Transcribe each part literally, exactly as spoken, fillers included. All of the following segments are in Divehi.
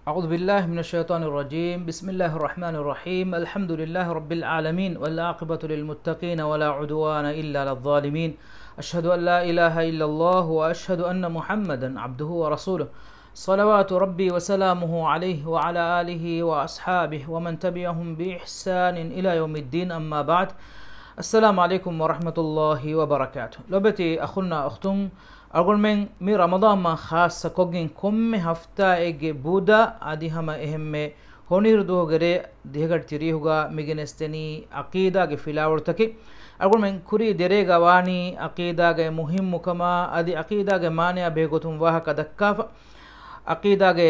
أعوذ بالله من الشيطان الرجيم. بسم الله الرحمن الرحيم. الحمد لله رب العالمين، والعاقبة للمتقين، ولا عدوان إلا على الظالمين. أشهد أن لا إله إلا الله، وأشهد أن محمدا عبده ورسوله. صلوات ربي وسلامه عليه وعلى آله وأصحابه ومن تبعهم بإحسان إلى يوم الدين، أما بعد. السلام عليكم ورحمة الله وبركاته. ލޮބުވެތި އަޚުންނާ އުޚްތުން، އަޅުގަނޑުމެން މި ރަމަޟާން މަހަށް ޚާއްޞަކޮށްގެން ކޮންމެ ހަފްތާއެއްގެ ބުދަ އަދި ހަމަ އެހެންމެ ހޮނިހިރު ދުވަހުގެ ރޭ ދިހަގަޑި ތިރީހުގަ މިގެނެސްދެނީ ޢަޤީދާގެ ފިލާވަޅުތަކެއް. އަޅުގަނޑުމެން ކުރީ ދެރޭގަ ވާނީ ޢަޤީދާގެ މުހިއްމުކަމާ އަދި ޢަޤީދާގެ މާނަޔާ ބެހޭގޮތުން ވާހަކަ ދައްކާފަ. ޢަޤީދާގެ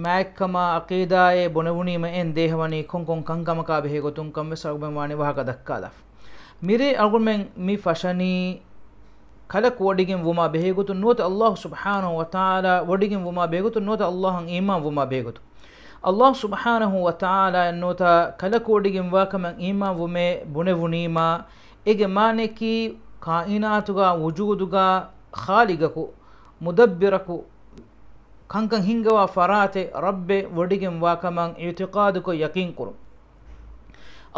މާތްކަމާ ޢަޤީދާއޭ ބުނެވުނީމަ އެން ދޭހަވަނީ ކޮންކޮން ކަންކަމަކާ ބެހޭގޮތުން ކަންވެސް އަޅުގަނޑުމެން ވާނީ ވާހަކަ ދައްކާލާފަ. މިރޭ އަޅުގަނޑުމެން މި ފަށަނީ ކަލަކު ވޮޑިގެން ވުމާ ބެހޭގޮތުން ނުވަތަ ﷲ ސުބްޙާނަހޫ ވަތަޢާލާ ވޮޑިގެން ވުމާ ބެހޭގޮތުން ނުވަތަ ﷲއަށް އީމާން ވުމާ ބެހޭގޮތުން. ﷲ ސުބްޙާނަހޫ ވަތަޢާލާއަށް ނުވަތަ ކަލަކު ވޮޑިގެން ވާކަމަށް އީމާން ވުމޭ ބުނެވުނީމާ، އޭގެ މާނަޔަކީ ކާއިނާތުގަ ވުޖޫދުގަ ޚާލިޤަކު، މުދައްބިރަކު، ކަންކަން ހިންގަވާ ފަރާތެއް ރައްބެއް ވޮޑިގެން ވާކަމަށް އިޢުތިޤާދުކޮށް ޔަޤީން ކުރުން.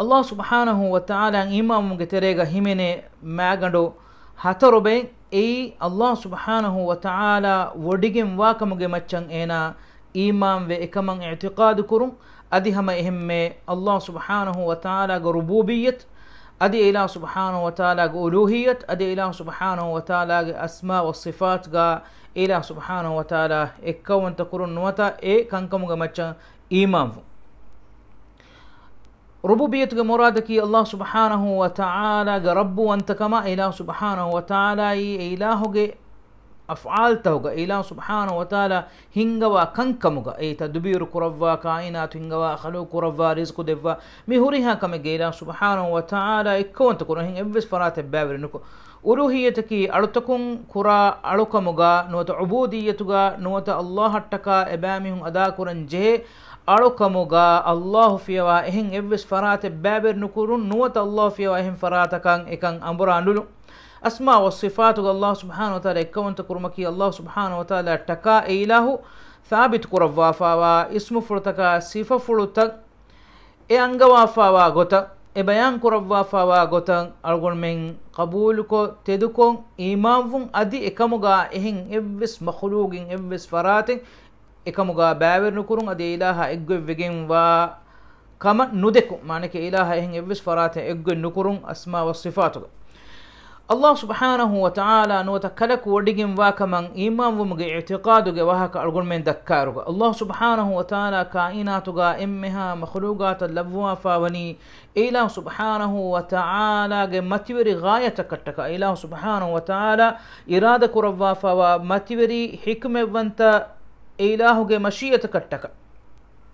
ﷲ ސުބްޙާނަހޫ ވަތަޢާލާއަށް އީމާންވުމުގެ ތެރޭގަ ހިމެނޭ މާގަނޑު ހަތަރު ބައެއް. އެއީ، ﷲ ސުބްޙާނަހޫ ވަތަޢާލާ ވޮޑިގެން ވާކަމުގެ މައްޗަށް އޭނާ އީމާންވެ އެކަމަށް އިޢުތިޤާދު ކުރުން، އަދި ހަމަ އެހެންމެ ﷲ ސުބްޙާނަހޫ ވަތަޢާލާގެ ރުބޫބިއްޔަތު، އަދި އެ އިލާހު ސުބްޙާނަހޫ ވަތަޢާލާގެ އުލޫހިއްޔަތު، އަދި އެ އިލާހު ސުބްޙާނަހޫ ވަތަޢާލާގެ އަސްމާ ވައްޞިފާތުގަ އެ އިލާހު ސުބްޙާނަހޫ ވަތަޢާލާ އެއްކައުވަންތަ ކުރުން ނުވަތަ އެ ކަންކަމުގެ މައްޗަށް އީމާންވުން. ރުބޫބިއްޔަތުގެ މުރާދަކީ ﷲ ސުބްޙާނަހޫ ވަތަޢާލާގެ ރައްބުވަންތަކަމާ، އެ އިލާހު ސުބްޙާނަހޫ ވަތަޢާލާއީ އެ އިލާހުގެ އަފްޢާލްތަކުގަ، އެ އިލާހު ސުބްޙާނަހޫ ވަތަޢާލާ ހިންގަވާ ކަންކަމުގަ، އެ ތަދުބީރު ކުރައްވާ، ކާއިނާތު ހިންގަވާ، ޚަލްޤު ކުރައްވާ، ރިޒްޤު ދެއްވާ، މި ހުރިހާ ކަމެއްގަ އެ އިލާހު ސުބްޙާނަހޫ ވަތަޢާލާ އެއްކައުވަންތަ ކުރުން އެހެން އެއްވެސް ފަރާތެއް ބައިވެރި ނުކުރުން. އުލޫހިއްޔަތަކީ އަޅުތަކުން ކުރާ އަޅުކަމުގަ ނުވަތަ ޢުބޫދިއްޔަތުގަ ނުވަތަ ﷲއަށްޓަކާ އެބައިމީހުން އަދާކުރަން ޖެހޭ އަޅުކަމުގަ ﷲ ފިޔަވާ އެހެން އެއްވެސް ފަރާތެއް ބައިވެރި ނުކުރުން، ނުވަތަ ﷲ ފިޔަވާ އެހެން ފަރާތަކަށް އެކަން އަނބުރާ ނުލުން. އަސްމާ ވައްޞިފާތުގަ ﷲ ސުބްޙާނަހޫ ވަތަޢާލާ އެއްކައުވަންތަ ކުރުމަކީ ﷲ ސުބްޙާނަހޫ ވަތަޢާލާއަށްޓަކާ އެ އިލާހު ސާބިތުކުރައްވާފައިވާ އިސްމުފުޅުތަކާ ސިފަފުޅުތައް އެ އަންގަވާފައިވާ ގޮތަށް، އެ ބަޔާން ކުރައްވާފައިވާ ގޮތަށް އަޅުގަނޑުމެން ޤަބޫލުކޮށް، ތެދުކޮށް، އީމާންވުން، އަދި އެކަމުގަ އެހެން އެއްވެސް މަޚުލޫގެއް އެއްވެސް ފަރާތެއް އެކަމުގަ ބައިވެރި ނުކުރުން، އަދި އެ އިލާހާ އެއްގޮތްވެގެންވާ ކަމަށް ނުދެކުން، މާނައަކީ އެ އިލާހާ އެހެން އެއްވެސް ފަރާތެއް އެއްގޮތް ނުކުރުން އަސްމާ ވައްޞިފާތުގަ. ﷲ ސުބްޙާނަހޫ ވަތަޢާލާ ނުވަތަ ކަލަކު ވޮޑިގެންވާކަމަށް އީމާންވުމުގެ އިޢުތިޤާދުގެ ވާހަކަ އަޅުގަނޑުމެން ދައްކާއިރުގަ، ﷲ ސުބްޙާނަހޫ ވަތަޢާލާ ކާއިނާތުގަ އެންމެހާ މަޚުލޫގާތަށް ލައްވަވާފައިވަނީ އެ އިލާހު ސުބްޙާނަހޫ ވަތަޢާލާގެ މަތިވެރި ޣާޔަތަކަށްޓަކާ، އެ އިލާހު ސުބްޙާނަހޫ ވަތަޢާލާ އިރާދަ ކުރައްވާފައިވާ މަތިވެރި ޙިކްމަތްވަންތަ އެ އިލާހުގެ މަޝީއަތަކަށްޓަކާ.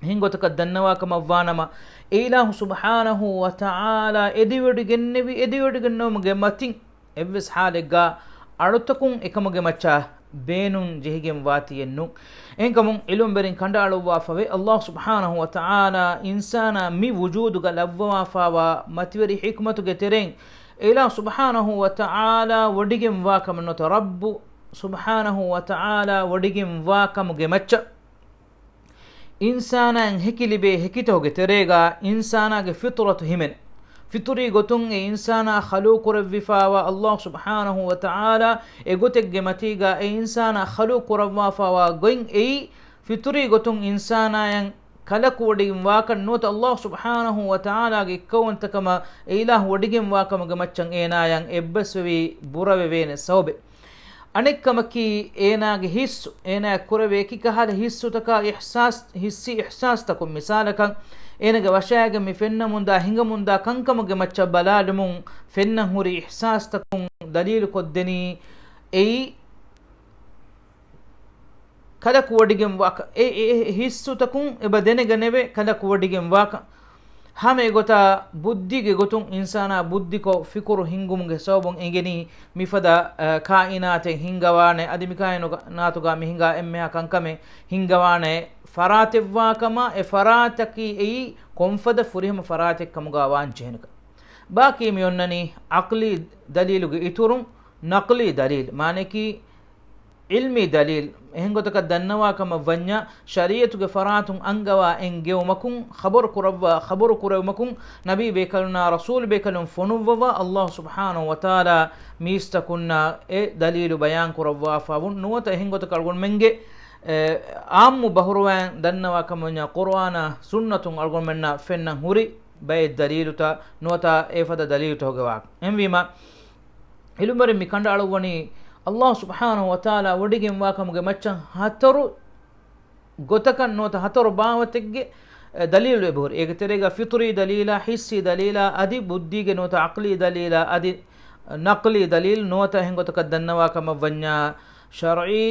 އެހެން ގޮތަކަށް ދަންނަވާކަމަށްވާނަމަ، އެ އިލާހު ސުބްޙާނަހޫ ވަތަޢާލާ އެދިވޮޑިގެންނެވި، އެދިވޮޑިގެންނެވުމުގެ މަތިން އެއްވެސް ޙާލެއްގަ އަޅުތަކުން އެކަމުގެ މައްޗަށް ބޭނުން ޖެހިގެން ވާތީއެއް ނޫން. އެހެންކަމުން ޢިލްމުވެރިން ކަނޑައަޅުއްވާފަވޭ، ﷲ ސުބްޙާނަހޫ ވަތަޢާލާ އިންސާނާ މި ވުޖޫދުގަ ލައްވަވާފައިވާ މަތިވެރި ޙިކްމަތުގެ ތެރެއިން، އެ އިލާހު ސުބްޙާނަހޫ ވަތަޢާލާ ވޮޑިގެންވާކަމަށް ނުވަތަ ރައްބު ސުބްޙާނަހޫ ވަތަޢާލާ ވޮޑިގެންވާކަމުގެ މައްޗަށް އިންސާނާއަށް ހެކި ލިބޭ ހެކިތަކުގެ ތެރޭގަ އިންސާނާގެ ފިޠުރަތު ހިމެނޭ. ފިޠުރީ ގޮތުން އެ އިންސާނާ ޚަލްޤު ކުރެއްވިފައިވާ ﷲ ސުބްޙާނަހޫ ވަތަޢާލާ އެގޮތެއްގެ މަތީގަ އެ އިންސާނާ ޚަލްޤު ކުރައްވާފައިވާ ގޮތް އެއީ، ފިޠުރީ ގޮތުން އިންސާނާއަށް ކަލަކު ވޮޑިގެން ވާކަށް ނުވަތަ ﷲ ސުބްޙާނަހޫ ވަތަޢާލާގެ އެއްކައުވަންތަކަމަށް އެ އިލާހު ވޮޑިގެން ވާކަމުގެ މައްޗަށް އޭނާއަށް އެއްބަސްވެވި ބުރަވެވޭނެ ސަބަބެއް. އަނެއްކަމަކީ، އޭނާގެ ހިއްސު، އޭނާއަށް ކުރެވޭ އެކި ކަހަލަ ހިއްސުތަކާ އިޙްސާސް، ހިއްސީ އިޙްސާސްތަކުން، މިސާލަކަށް، އޭނާގެ ވަށާގެން މި ފެންނަމުންދާ ހިނގަމުންދާ ކަންކަމުގެ މައްޗަށް ބަލާލުމުން ފެންނަން ހުރި އިޙްސާސްތަކުން ދަލީލުކޮށްދެނީ އެއީ، ކަލަކު ވޮޑިގެން ވާކަ، އެ، އެ، އެ ހިއްސުތަކުން އެބަ ދެނެގަނެވޭ، ކަލަކު ވޮޑިގެން ވާކަ. ހަމަ އެގޮތަށް ބުއްދީގެ ގޮތުން އިންސާނާ ބުއްދިކޮށް ފިކުރު ހިންގުމުގެ ސަބަބުން އެނގެނީ މިފަދަ، އަ، ކާއިނާތެއް ހިންގަވާނެ، އަދި މި ކާއިނާތުގަ މި ހިނގާ އެންމެހާ ކަންކަމެއް ހިންގަވާނެ ފަރާތެއްވާކަމަށް، އެ ފަރާތަކީ އެއީ ކޮންފަދަ ފުރިހަމަ ފަރާތެއް ކަމުގަ ވާން ޖެހެނެކަން. ބާކީ މި އޮންނަނީ ޢަޤްލީ ދަލީލުގެ އިތުރުން ނަޤްލީ ދަލީލް، މާނައަކީ، ޢިލްމީ ދަލީލް، އެހެން ގޮތަކަށް ދަންނަވާ ކަމަށް ވަންޏާ، ޝަރީޢަތުގެ ފަރާތުން އަންގަވާ އެންގެވުމަކުން، ޚަބަރު ކުރައްވާ، ޚަބަރު ކުރެވުމަކުން، ނަބީ ބޭކަލުންނާ ރަސޫލު ބޭކަލުން ފޮނުއްވަވާ، ﷲ ސުބްޙާނަހޫ ވަތަޢާލާ މީސްތަކުންނާ އެ ދަލީލު ބަޔާން ކުރައްވާފަ ވުން ނުވަތަ، އެހެން ގޮތަކަށް އަޅުގަނޑުމެންގެ، އެ، ޢާއްމު ބަހުރުވައިން ދަންނަވާ ކަމަށް ވަންޏާ، ޤުރުއާނާ ސުންނަތުން އަޅުގަނޑުމެންނަށް ފެންނަން ހުރި ބައެއް ދަލީލުތައް ނުވަތަ އެފަދަ ދަލީލުތަކުގެ ވާހަކަ. އެހެންވީމަ، އިލުމަރިން މި ކަނޑައަޅުއްވަނީ، ﷲ ސުބްޙާނަހޫ ވަތަޢާލާ ވޮޑިގެންވާ ކަމުގެ މައްޗަށް ހަތަރު ގޮތަކަށް ނުވަތަ ހަތަރު ބާވަތެއްގެ، އެ، ދަލީލު އެބަހުރި. އޭގެ ތެރޭގަ ފިޠުރީ ދަލީލާ، ޙިއްސީ ދަލީލާ، އަދި ބުއްދީގެ ނުވަތަ ޢަޤްލީ ދަލީލާ، އަދި ނަޤްލީ ދަލީލު ނުވަތަ އެހެން ގޮތަކަށް ދަންނަވާ ކަމަށް ވަންޏާ، ޝަރްޢީ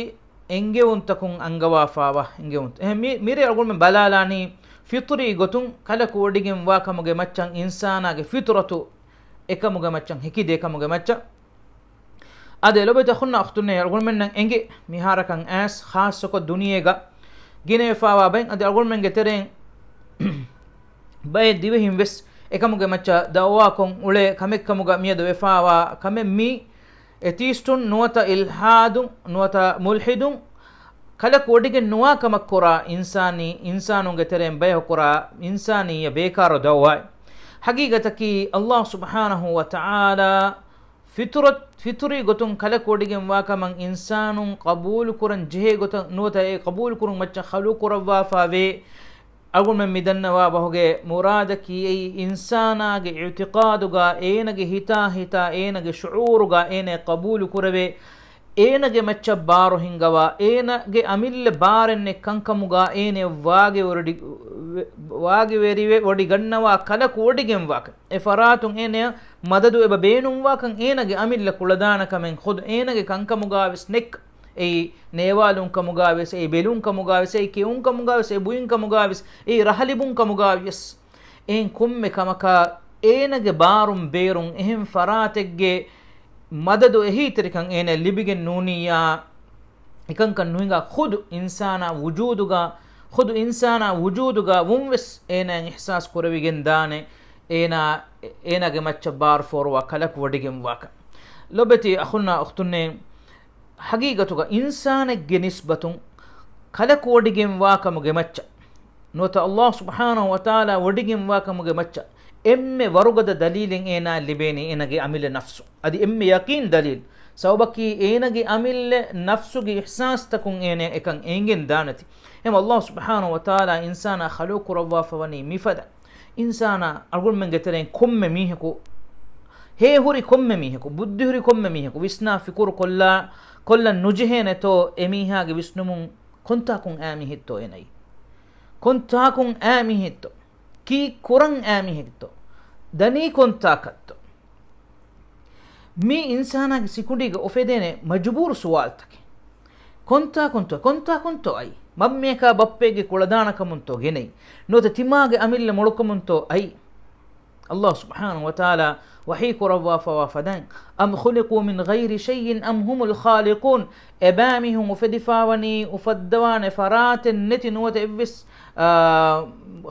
އެންގެވުންތަކުން އަންގަވާފާވާ އެންގެވުންތައް. އެހެން މި-، މިރޭ އަޅުގަނޑުމެން ބަލާލާނީ، ފިޠުރީ ގޮތުން ކަލަކު ވޮޑިގެންވާ ކަމުގެ މައްޗަށް އިންސާނާގެ ފިޠުރަތު އެކަމުގެ މައްޗަށް ހެކިދޭ ކަމުގެ މައްޗަށް. އާދެ، ލޮބެތި އަޚުންނާ އުޚްތުންނޭ، އަޅުގަނޑުމެންނަށް އެނގޭ މިހާރަކަށް އައިސް، ޚާއްޞަކޮށް ދުނިޔޭގަ ގިނަވެފާވާ ބައެއް، އަދި އަޅުގަނޑުމެންގެ ތެރެއިން ބައެއް ދިވެހިން ވެސް އެކަމުގެ މައްޗަށް ދައުވާކޮށް އުޅޭ ކަމެއްކަމުގަ މިއަދު ވެފާވާ ކަމެއް މީ. އެތީސްޓުން ނުވަތަ އިލްޙާދުން ނުވަތަ މުލްޙިދުން ކަލަކު ވޮޑިގެން ނުވާ ކަމަށް ކުރާ އިންސާނީ، އިންސާނުންގެ ތެރެއިން ބަޔަކު ކުރާ އިންސާނިއްޔަ ބޭކާރު ދައުވާއެއް. ޙަޤީޤަތަކީ، ﷲ ސުބްޙާނަހޫ ވަތަޢާލާ ފިޠުރަތް، ފިޠުރީ ގޮތުން ކަލަކު ވޮޑިގެންވާ ކަމަށް އިންސާނުން ޤަބޫލު ކުރަން ޖެހޭ ގޮތަށް ނުވަތަ އެ ޤަބޫލު ކުރުން މައްޗަށް ޚަލުޤު ކުރައްވާފާވޭ. އަޅުގަނޑުމެން މި ދަންނަވާ ބަހުގެ މުރާދަކީ އެއީ އިންސާނާގެ އިޢުތިޤާދުގަ، އޭނަގެ ހިތާ ހިތާ، އޭނަގެ ޝުޢޫރުގަ އޭނަ ޤަބޫލު ކުރެވޭ، އޭނަގެ މައްޗަށް ބާރު ހިންގަވާ، އޭނަގެ އަމިއްލަ ބާރެއް ނެތް ކަންކަމުގަ އޭނަ ވާގިވެރި-، ވާގިވެރިވެ ވޮޑިގަންނަވާ ކަލަކު ވޮޑިގެންވާކަން. އެ ފަރާތުން އޭނަޔަށް މަދަދު އެބަ ބޭނުންވާކަން އޭނަގެ އަމިއްލަ ކުޅަދާނަކަމެއް ޚުދު އޭނަގެ ކަންކަމުގަވެސް ނެތް. އެއީ ނޭވާލުން ކަމުގަވެސް، އެއީ ބެލުން ކަމުގަވެސް، އެއީ ކެއުން ކަމުގަވެސް، އެއީ ބުއިން ކަމުގަވެސް، އެއީ ރަހަ ލިބުން ކަމުގަވެސް. އެހެން ކޮންމެ ކަމަކަށް އޭނަގެ ބާރުން ބޭރުން އެހެން ފަރާތެއްގެ މަދަދު އެހީތެރިކަން އޭނަ ލިބިގެން ނޫނިއްޔާ، އެކަންކަން ނުހިނގާ ޚުދު އިންސާނާ ވުޖޫދުގަ، ޚުދު އިންސާނާ ވުޖޫދުގަ ވުންވެސް އޭނައަށް އިޙްސާސް ކުރެވިގެން ދާނެ، އޭނާ، އޭނާގެ މައްޗަށް ބާރު ފޯރުވާ ކަލަކު ވޮޑިގެންވާކަން. ލޮބެތި އަޚުންނާ އުޚްތުންނޭ، ޙަޤީޤަތުގަ އިންސާނެއްގެ ނިސްބަތުން ކަލަކު ވޮޑިގެންވާ ކަމުގެ މައްޗަށް ނުވަތަ ﷲ ސުބްޙާނަހޫ ވަތަޢާލާ ވޮޑިގެންވާ ކަމުގެ މައްޗަށް އެންމެ ވަރުގަދަ ދަލީލެއް އޭނާ ލިބޭނީ އޭނަގެ އަމިއްލަ ނަފްސު. އަދި އެންމެ ޔަޤީން ދަލީލް. ސަބަބަކީ އޭނަގެ އަމިއްލަ ނަފްސުގެ އިޙްސާސްތަކުން އޭނަ އެކަން އެނގެން ދާނެތި. އެހެން ﷲ ސުބްޙާނަހޫ ވަތަޢާލާ އިންސާނާ ޚަލުޤު ކުރައްވާފަ ވަނީ މިފަދަ. އިންސާނާ އަޅުގަނޑުމެންގެ ތެރެއިން ކޮންމެ މީހަކު، ހޭހުރި ކޮންމެ މީހަކު، ބުއްދިހުރި ކޮންމެ މީހަކު ވިސްނާ ފިކުރު ކޮށްލާ، ކޮށްލަން ނުޖެހޭނެތޯ އެމީހާގެ ވިސްނުމުން ކޮންތާކުން އައި މީހެއްތޯ އޭނައީ؟ ކޮންތާކުން އައި މީހެއްތޯ؟ ކީއްކުރަން އައި މީހެއްތޯ؟ ދަނީ ކޮންތާކަށްތޯ؟ މީ އިންސާނާގެ ސިކުނޑީގަ އުފެދޭނެ މަޖުބޫރު ސުވާލުތަކެއް. ކޮންތާކުންތޯ، ކޮންތާކުންތޯ އައީ؟ މަންމަޔަކާ ބައްޕައެއްގެ ކުޅަދާނަކަމުންތޯ ގެނައީ؟ ނުވަތަ ތިމާގެ އަމިއްލަ މޮޅުކަމުންތޯ އައީ؟ ﷲ ސުބްޙާނަހޫ ވަތަޢާލާ ވަޙީ ކުރައްވާފަވާ ފަދައިން، أَمْ خُلِقُوا مِنْ غَيْرِ شَيْءٍ أَمْ هُمُ الْخَالِقُونَ. އެބައިމީހުން އުފެދިފާވަނީ އުފައްދަވާނެ ފަރާތެއް ނެތި ނުވަތަ އެއްވެސް، އާ،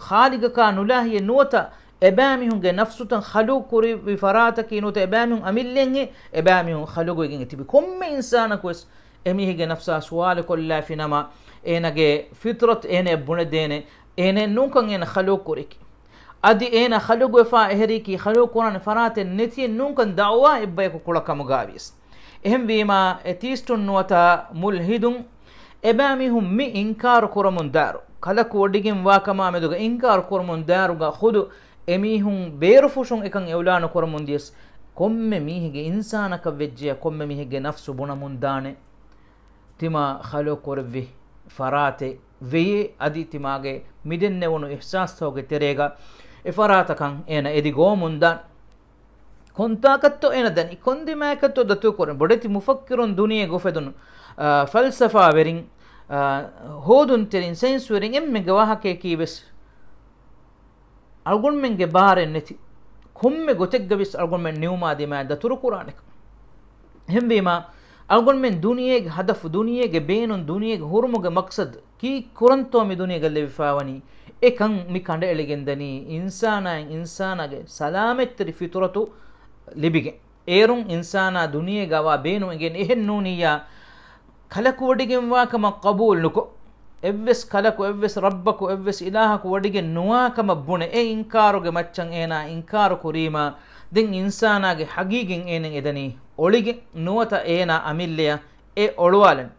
ޚާލިޤަކާ ނުލާހިޔެއް ނުވަތަ އެބައިމީހުންގެ ނަފްސުތައް ޚަލުޤު ކުރެއްވި ފަރާތަކީ ނުވަތަ އެބައިމީހުން އަމިއްލައެއް އެބައިމީހުން ޚަލުޤުވެގެން ތިބި ކޮންމެ އިންސާނަކުވެސް އެމީހެއްގެ ނަފްސާ ސުވާލު ކޮށްލާފި ނަމަ، އޭނަގެ ފިޠުރަތު އޭނައަށް ބުނެދޭނެ، އޭނައެއް ނޫންކަން އޭނަ ޚަލުޤު ކުރިކީ. އަދި އޭނަ ޚަލުޤުވެފާ އެހެރީކީ ޚަލުޤު ކުރާނެ ފަރާތެއް ނެތިއެއް ނޫންކަން ދަޢުވާ އެއްބަޔަކު ކުޅަކަމުގައިވިޔަސް. އެހެންވީމާ، އެތީސްޓުން ނުވަތަ މުލްޙިދުން އެބައިމީހުން މި އިންކާރު ކުރަމުން ދާއިރު، ކަލަކު ވޮޑިގެން ވާކަމާ މެދުގަ އިންކާރު ކުރަމުން ދާއިރުގަ ޚުދު އެމީހުން ބޭރުފުށުން އެކަން އިޢުލާނު ކުރަމުން ދިޔަސް، ކޮންމެ މީހެއްގެ އިންސާނަކަށް ވެއްޖެޔާ ކޮންމެ މީހެއްގެ ނަފްސު ބުނަމުން ދާނެ. ތިމާ ޚަލުޤު ކުރެއްވި ފަރާތެއް ވެޔޭ، އަދި ތިމާގެ މިދެންނެވުނު އިޙްސާސްތަކުގެ ތެރޭގަ އެ ފަރާތަކަށް އޭނަ އެދި ގޮވަމުން ދާން. ކޮންތާކަށްތޯ އޭނަ ދަނީ؟ ކޮންދިމާއަކަށްތޯ ދަތުރު ކުރަން؟ ބޮޑެތި މުފައްކިރުން ދުނިޔޭގަ އުފެދުނު، އާ، ފަލްސަފާވެރިން، އާ، ހޯދުންތެރިން، ސައިންސްވެރިން އެންމެ ގިނަ ވާހަކަޔަކީ ވެސް އަޅުގަނޑުމެންގެ ބާރެއް ނެތި ކޮންމެ ގޮތެއްގަ ވެސް އަޅުގަނޑުމެން ނިއުމާ ދިމާއަށް ދަތުރު ކުރާނެ ކަން. އެހެންވީމާ، އަޅުގަނޑުމެން ދުނިޔޭގެ ހަދަފު، ދުނިޔޭގެ ބޭނުން، ދުނިޔޭގެ ހުރުމުގެ މަޤްޞަދު ކީއްކުރަންތޯ މި ދުނިޔޭގަ ލެވިފާވަނީ؟ އެކަން މި ކަނޑައެޅިގެންދަނީ އިންސާނާއިން އިންސާނާގެ ސަލާމަތްތެރި ފިޠުރަތު ލިބިގެން. އޭރުން އިންސާނާ ދުނިޔޭގަ އަވާ ބޭނުން އެނގޭނެ އެހެން ނޫނިއްޔާ، ކަލަކު ވޮޑިގެންވާކަމަށް ޤަބޫލުނުކޮށް، އެއްވެސް ކަލަކު، އެއްވެސް ރައްބަކު، އެއްވެސް އިލާހަކު ވޮޑިގެން ނުވާކަމަށް ބުނެ، އެ އިންކާރުގެ މައްޗަށް އޭނާ އިންކާރު ކުރީމާ، ދެން އިންސާނާގެ ހަގީގަތް އޭނަ އެދަނީ އޮޅިގެން، ނުވަތަ އޭނާ އަމިއްލަޔަށް އެ އޮޅުވާލަން.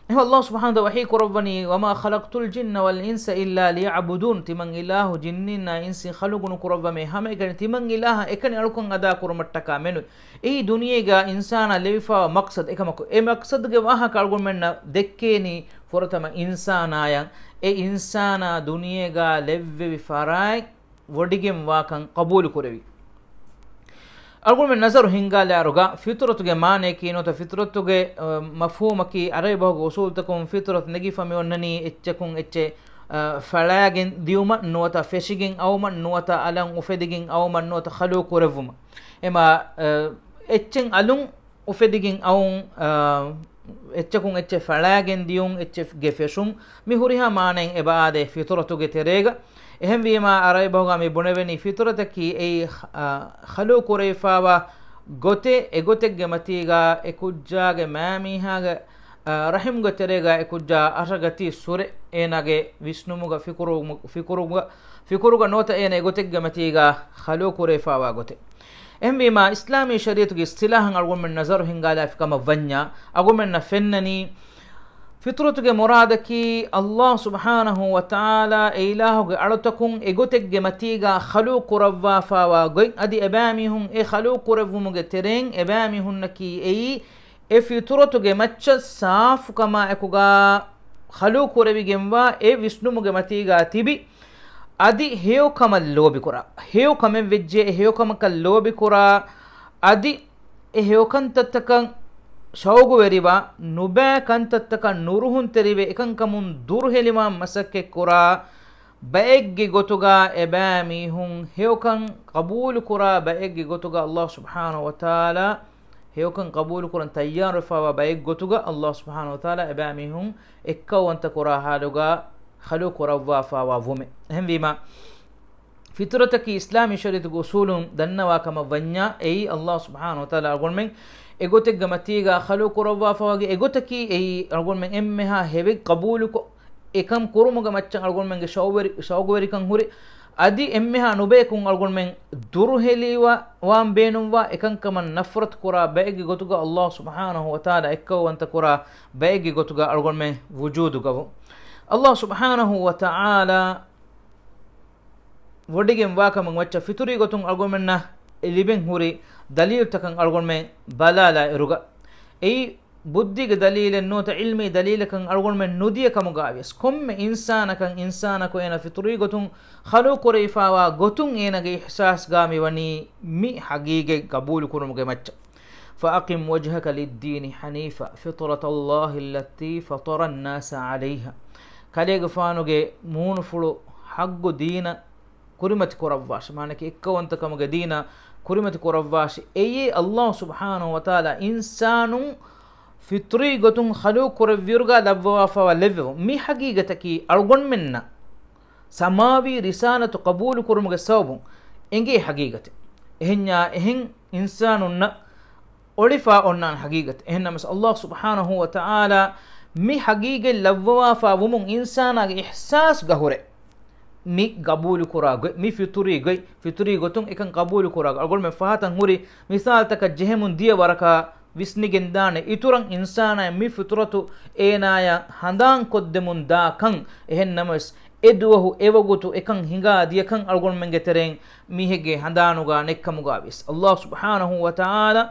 އެހެން އަﷲ ސުބްޙާނަހޫ ވަހީ ކުރައްވަނީ، "وما خلقت الجن والإنس إلا ليعبدون." ތިމަން އިލާހު ޖިންނީންނާ އިންސީން ޚަލުޤު ނުކުރައްވަމޭ، ހަމައެކަނި ތިމަން އިލާހަށް އެކަނި އަޅުކަން އަދާކުރުމަށްޓަކާ މެނު. އެއީ ދުނިޔޭގަ އިންސާނާ ލެވިފާވާ މަޤްޞަދު. އެކަމަކު، އެ މަޤްޞަދުގެ ވާހަކަ އަޅުގަނޑުމެންނަށް ދެއްކޭނީ ފުރަތަމަ އިންސާނާޔަށް، އެ އިންސާނާ ދުނިޔޭގަ ލެއްވެވި ފަރާތް ވޮޑިގެންވާކަން ޤަބޫލުކުރެވި. އަޅުގަނޑުމެން ނަޒަރު ހިންގާލާއިރުގަ، ފިޠުރަތުގެ މާނަޔަކީ ނުވަތަ ފިޠުރަތުގެ، އަ، މަފްހޫމަކީ އަރަބި ބަހުގެ އުޞޫލުތަކުން ފިޠުރަތު ނެގިފަ މި އޮންނަނީ އެއްޗަކުން އެއްޗެއް، އަ، ފަޅާގެން ދިޔުމަށް ނުވަތަ ފެށިގެން އައުމަށް ނުވަތަ އަލަށް އުފެދިގެން އައުމަށް ނުވަތަ ޚަލުޤު ކުރެއްވުމަށް. އެމާ، އަ، އެއްޗެއް އަލުން އުފެދިގެން އައުން، އާ، އެއްޗަކުން އެއްޗެއް ފަޅާގެން ދިޔުން، އެއްޗެއްގެ ފެށުން، މި ހުރިހާ މާނައިން އެބަ އާދޭ ފިޠުރަތުގެ ތެރޭގަ. އެހެންވީމާ، އަރަބި ބަހުގަ މި ބުނެވެނީ ފިޠުރަތަކީ އެއީ، އާ، ޚަލުޤު ކުރެވިފާވާ ގޮތެއް، އެގޮތެއްގެ މަތީގަ އެ ކުއްޖާގެ މައިމީހާގެ، އާ، ރަޙިމްގެ ތެރޭގަ އެ ކުއްޖާ އަށަގަތީ ސުރެ އޭނާގެ ވިސްނުމުގަ ފިކުރު-، ފިކުރުގަ، ފިކުރުގަ ނުވަތަ އޭނަ އެގޮތެއްގެ މަތީގަ ޚަލުޤު ކުރެވިފާވާ ގޮތެއް. އެހެންވީމާ، އިސްލާމީ ޝަރީޢަތުގެ އިޞްޠިލާޙަށް އަޅުގަނޑުމެން ނަޒަރު ހިންގާލާފި ކަމަށް ވަންޏާ، އަޅުގަނޑުމެންނަށް ފެންނަނީ، ފިޠުރަތުގެ މުރާދަކީ، އަﷲ ސުބްޙާނަހޫ ވަތަޢާލާ އެ އިލާހުގެ އަޅުތަކުން އެގޮތެއްގެ މަތީގަ ޚަލުޤު ކުރައްވާފާވާ ގޮތް، އަދި އެބައިމީހުން އެ ޚަލުޤު ކުރެއްވުމުގެ ތެރެއިން އެބައިމީހުންނަކީ އެއީ، އެ ފިޠުރަތުގެ މައްޗަށް ސާފުކަމާއެކުގަ ޚަލުޤު ކުރެވިގެންވާ އެ ވިސްނުމުގެ މަތީގަ ތިބި، އަދި ހެޔޮކަމަށް ލޯބިކުރާ، ހެޔޮ ކަމެއް ވެއްޖެ އެ ހެޔޮކަމަކަށް ލޯބިކުރާ، އަދި އެ ހެޔޮކަންތައްތަކަށް ޝައުގުވެރިވާ، ނުބައި ކަންތައްތަކަށް ނުރުހުންތެރިވެ އެކަންކަމުން ދުރުހެލިވާން މަސައްކަތްކުރާ ބައެއްގެ ގޮތުގަ އެބައިމީހުން ހެޔޮކަން ޤަބޫލުކުރާ ބައެއްގެ ގޮތުގަ އަﷲ ސުބްޙާނަހޫ ވަތަޢާލާ ހެޔޮކަން ޤަބޫލުކުރަން ތައްޔާރުވެފާވާ ބައެއްގެ ގޮތުގަ އަﷲ ސުބްޙާނަހޫ ވަތަޢާލާ އެބައިމީހުން އެއްކައުވަންތަކުރާ ޙާލުގަ ޚަލުޤު ކުރައްވާފާވާ ވުމެއް. އެހެންވީމާ، ފިޠުރަތަކީ އިސްލާމީ ޝަރީޢަތުގެ އުޞޫލުން ދަންނަވާ ކަމަށް ވަންޏާ، އެއީ އަﷲ ސުބްޙާނަހޫ ވަތަޢާލާ އަޅުގަނޑުމެން އެގޮތެއްގެ މަތީގަ ޚަލުޤު ކުރައްވާފަވާގެ އެގޮތަކީ އެއީ އަޅުގަނޑުމެން އެންމެހާ ހެވެއް ޤަބޫލުކޮށް، އެކަން ކުރުމުގެ މައްޗަށް އަޅުގަނޑުމެންގެ ޝައުގުވެރި-، ޝައުގުވެރިކަން ހުރި، އަދި އެންމެހާ ނުބަޔަކުން އަޅުގަނޑުމެން ދުރުހެލިވާ-، ވާން ބޭނުންވާ އެކަންކަމަށް ނަފްރަތު ކުރާ ބައެއްގެ ގޮތުގަ އަﷲ ސުބްޙާނަހޫ ވަތަޢާލާ އެއްކައުވަންތަ ކުރާ ބައެއްގެ ގޮތުގަ އަޅުގަނޑުމެން ވުޖޫދުގަވުން. އަﷲ ސުބްޙާނަހޫ ވަތަޢާލާ ވޮޑިގެން ވާކަމުގެ މައްޗަށް ފިޠުރީ ގޮތުން އަޅުގަނޑުމެންނަށް ލިބެން ހުރި ދަލީލުތަކަށް އަޅުގަނޑުމެން ބަލާލާ އިރުގަ، އެއީ ބުއްދީގެ ދަލީލެއް ނުވަތަ ޢިލްމީ ދަލީލަކަށް އަޅުގަނޑުމެން ނުދިޔަ ކަމުގަވިޔަސް، ކޮންމެ އިންސާނަކަށް އިންސާނަކު އޭނަ ފިޠުރީ ގޮތުން ޚަލުޤު ކުރެވިފާވާ ގޮތުން އޭނަގެ އިޙްސާސްގަ މިވަނީ މި ޙަޤީޤަތް ޤަބޫލު ކުރުމުގެ މައްޗަށް. فأقم وجهك للدين حنيفا فطرة الله التي فطر الناس عليها. ކަލޭގެފާނުގެ މޫނުފުޅު ޙައްޤު ދީނަށް ކުރިމަތި ކުރައްވާށި. މާނައަކީ އެއްކައުވަންތަކަމުގެ ދީނަށް ކުރިމަތި ކުރައްވާށި. އެއީ އަﷲ ސުބްޙާނަހޫ ވަތަޢާލާ އިންސާނުން ފިޠުރީ ގޮތުން ޚަލުޤު ކުރެއްވިއިރުގަ ލައްވަވާފައިވާ ލެއްވެވުން. މި ޙަޤީޤަތަކީ އަޅުގަނޑުމެންނަށް ސަމާވީ ރިސާލަތު ޤަބޫލު ކުރުމުގެ ސަބަބުން އެނގޭ ޙަޤީޤަތެއް. އެހެންޏާ އެހެން އިންސާނުންނަށް އޮޅިފާ އޮންނާނެ ޙަޤީޤަތެއް. އެހެންނަމަވެސް އަﷲ ސުބްޙާނަހޫ ވަތަޢާލާ މި ޙަޤީޤަތް ލައްވަވާފާ ވުމުން އިންސާނާގެ އިޙްސާސްގަ ހުރެ މި ޤަބޫލު ކުރާ ގޮތް، މި ފިޠުރީ ގޮތް، ފިޠުރީ ގޮތުން އެކަން ޤަބޫލު ކުރާ ގޮތް. އަޅުގަނޑުމެން ފަހަތަށް ހުރި މިސާލުތަކަށް ޖެހެމުން ދިޔަ ވަރަކަށް ވިސްނިގެންދާނެ. އިތުރަށް އިންސާނާއަށް މި ފިޠުރަތު އޭނާޔަށް ހަނދާން ކޮށްދެމުން ދާ ކަން. އެހެން ނަމަވެސް، އެ ދުވަހު އެ ވަގުތު އެކަން ހިނގާ ދިޔަކަން އަޅުގަނޑުމެންގެ ތެރެއިން މީހެއްގެ ހަނދާނުގަ ނެތްކަމުގަ ވިޔަސް. އަﷲ ސުބްޙާނަހޫ ވަތަޢާލާ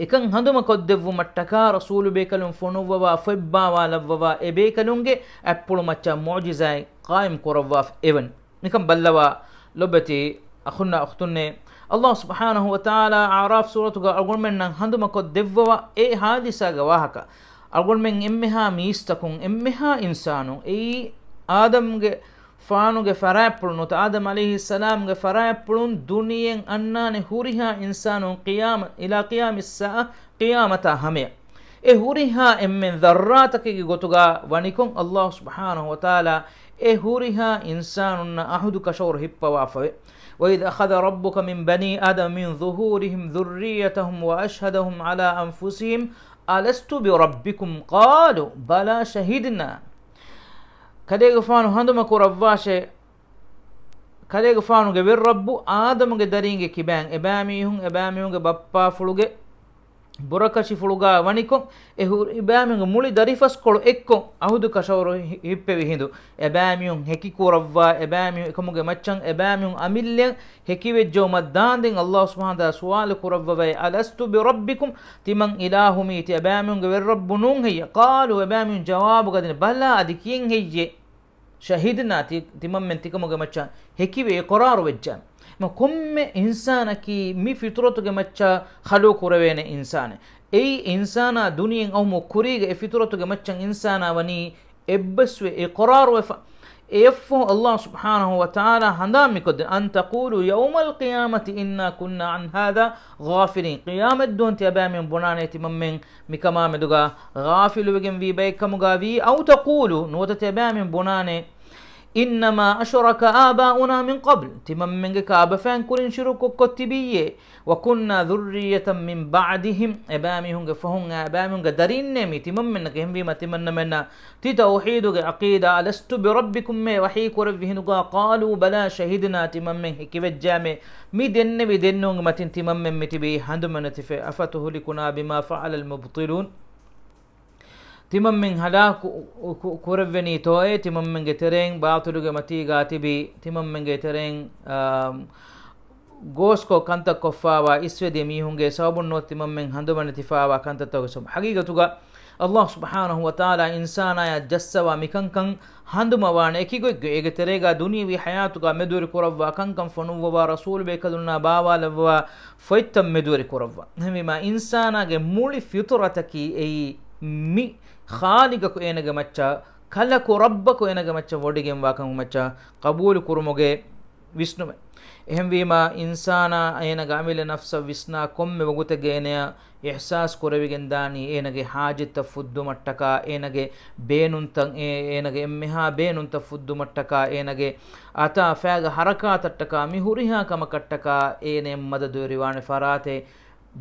އެކަން ހަނދުމަކޮށްދެއްވުމަށްޓަކާ ރަސޫލުބޭކަލުން ފޮނުއްވަވާ ފޮތްބާވާލައްވަވާ އެބޭކަލުންގެ އަތްޕުޅުމައްޗަށް މުޢުޖިޒާތް ޤާއިމް ކުރައްވާފަ އެވަނީ. ނިކަން ބައްލަވާ ލޮބެތި އަޚުންނާ އުޚްތުންނޭ، އަﷲ ސުބްޙާނަހޫ ވަތަޢާލާ އަޢުރާފް ސޫރަތުގަ އަޅުގަނޑުމެންނަށް ހަނދުމަކޮށް ދެއްވަވާ އެ ޙާދިސާގެ ވާހަކަ އަޅުގަނޑުމެން އެންމެހާ މީސްތަކުން އެންމެހާ އިންސާނުން އެއީ އާދަމްގެ ފާނުގެ ފަރާތްޕުޅުން ނުވަތަ އާދަމް ޢަލައިހިއްސަލާމްގެ ފަރާތްޕުޅުން ދުނިޔެއިން އަންނާނެ ހުރިހާ އިންސާނުން ޤިޔާމަ-، އިލާ ޤިޔާމިއްސާޢަ، ޤިޔާމަތާ ހަމަޔަށް. އެ ހުރިހާ އެންމެން ޛައްރާތަކެއްގެ ގޮތުގަ ވަނިކޮށް، އަﷲ ސުބްޙާނަހޫ ވަތަޢާލާ އެ ހުރިހާ އިންސާނުންނަށް ޢަހުދު ކަށަވަރު ހިއްޕަވާފަވޭ. وإذ أخذ ربك من بني آدم من ظهورهم ذريتهم وأشهدهم على أنفسهم ألست بربكم؟ قالوا بلى شهدنا. ކަލޭގެފާނު ހަނދުމަ ކުރައްވާށޭ، ކަލޭގެފާނުގެ ވެރި ރައްބު އާދަމުގެ ދަރީންގެ ކިބައިން އެބައިމީހުން، އެބައިމީހުންގެ ބައްޕާފުޅުގެ ބުރަކަށިފުޅުގާ ވަނިކޮށް، އެ ހުރި އެބައިމީހުންގެ މުޅި ދަރިފަސްކޮޅު އެއްކޮށް، އަހުދު ކަށަވަރު ހި-، ހިއްޕެވި ހިނދު، އެބައިމީހުން ހެކި ކުރައްވާ، އެބައިމީހުން އެކަމުގެ މައްޗަށް އެބައިމީހުން އަމިއްލައަށް ހެކިވެއްޖައުމަށް ދާންދެން އައްލާހު ސުބްޙާނަހު ވަތަޢާލާ ސުވާލު ކުރައްވަވައި، ألست بربكم؟ ތިމަން އިލާހު މީތި އެބައިމީހުންގެ ވެރި ރައްބު ނޫން ހެއްޔޭ؟ قالوا، އެބައިމީހުން ޖަވާބުގަ ދިން، بلى، އަދި ކިޔެން ހެއްޔޭ؟ شهدنا، ތި-، ތިމަންމެން ތިކަމުގެ މައްޗަށް ހެކިވެ އިޤްރާރު ވެއްޖާ. މަ ކޮންމެ އިންސާނަކީ މި ފިޠުރަތުގެ މައްޗަށް ޚަލްޤު ކުރެވޭނެ އިންސާނެއް. އެއީ އިންސާނާ ދުނިޔެއިން އައުމުގެ ކުރީގަ އެ ފިޠުރަތުގެ މައްޗަށް އިންސާނާ ވަނީ އެއްބަސްވެ އިޤްރާރުވެފަ. އެއަށްފަހު އައްލާހު ސުބްޙާނަހު ވަތަޢާލާ ހަނދާން މިކޮށްދޭ، أن تقولوا يوم القيامة إنا كنا عن هذا غافلين. ޤިޔާމަތްދުވަހު ތިޔަބައިމީހުން ބުނާނެ ތިމަންމެން މިކަމާމެދުގަ ޣާފިލުވެގެންވީ ބައެއްކަމުގަ ވީ، أو تقولوا، ނުވަތަ ތިޔަބައިމީހުން ބުނާނެ، إنما أشرك آباؤنا من قبل، ތިމަންމެންގެ ކާބަފައިން ކުރިން ޝިރުކުކޮށް ތިބިއްޔޭ، وكنا ذرية من بعدهم، އެބައިމީހުންގެ ފަހުން އެބައިމީހުންގެ ދަރީންނޭ މީ ތިމަންމެންނަކީ. އެހެންވީމަ ތިމަންނަމެންނަށް ތި ތައުޙީދުގެ ޢަޤީދާ، ألست بربكم އޭ ވަޙީ ކުރެއްވި ހިނދުގަ، قالوا بلى شهدنا، ތިމަންމެން ހެކިވެއްޖާމޭ، މި ދެންނެވި ދެންނެވުމުގެ މަތިން ތިމަންމެން މިތިބީ ހަނދުމަނެތިފަ. أفتهلكنا بما فعل المبطلون؟ ތިމަންމެން ހަލާކު ކު-، ކުރެއްވެނީތޯއޭ؟ ތިމަންމެންގެ ތެރެއިން ބާޠިލުގެ މަތީގާ ތިބި، ތިމަންމެންގެ ތެރެއިން، އާ، ގޯސްކޮށް ކަންތައް ކޮށްފާވާ އިސްވެދިޔަ މީހުންގެ ސަބަބުން ނުވަތަ ތިމަންމެން ހަނދުމަނެތިފާވާ ކަންތައްތަކުގެ ސަބަބުން. ޙަޤީޤަތުގަ އައްލާހު ސުބްޙާނަހު ވަތަޢާލާ އިންސާނާޔަށް ޖައްސަވާ މިކަންކަން ހަނދުމަވާނެ އެކި ގޮތްގަ، އޭގެ ތެރޭގަ ދުނިޔެވީ ޙަޔާތުގަ މެދުވެރި ކުރައްވާ ކަންކަން ފޮނުއްވަވާ، ރަސޫލުބޭކަލުންނާ ބާވާލައްވަވާ ފޮތްތައް މެދުވެރި ކުރައްވާ. އެހެންވީމާ، އިންސާނާގެ މުޅި ފިޠުރަތަކީ އެއީ މި ޚާލިޤަކު އޭނަގެ މައްޗަށް، ކަލަކު ރައްބަކު އޭނަގެ މައްޗަށް ވޮޑިގެންވާ ކަމުގެ މައްޗަށް ޤަބޫލު ކުރުމުގެ ވިސްނުމެއް. އެހެންވީމާ، އިންސާނާ އޭނަގެ އަމިއްލަ ނަފްސަށް ވިސްނާ ކޮންމެ ވަގުތެއްގަ އޭނަޔަށް އިޙްސާސް ކުރެވިގެން ދާނީ، އޭނަގެ ޙާޖަތްތައް ފުއްދުމަށްޓަކާ، އޭނަގެ ބޭނުންތައް، އޭ-، އޭނަގެ އެންމެހާ ބޭނުންތައް ފުއްދުމަށްޓަކާ، އޭނަގެ އަތާ ފައިގެ ޙަރަކާތަށްޓަކާ، މި ހުރިހާ ކަމަކަށްޓަކާ އޭނަޔަށް މަދަދުވެރިވާނެ ފަރާތެއް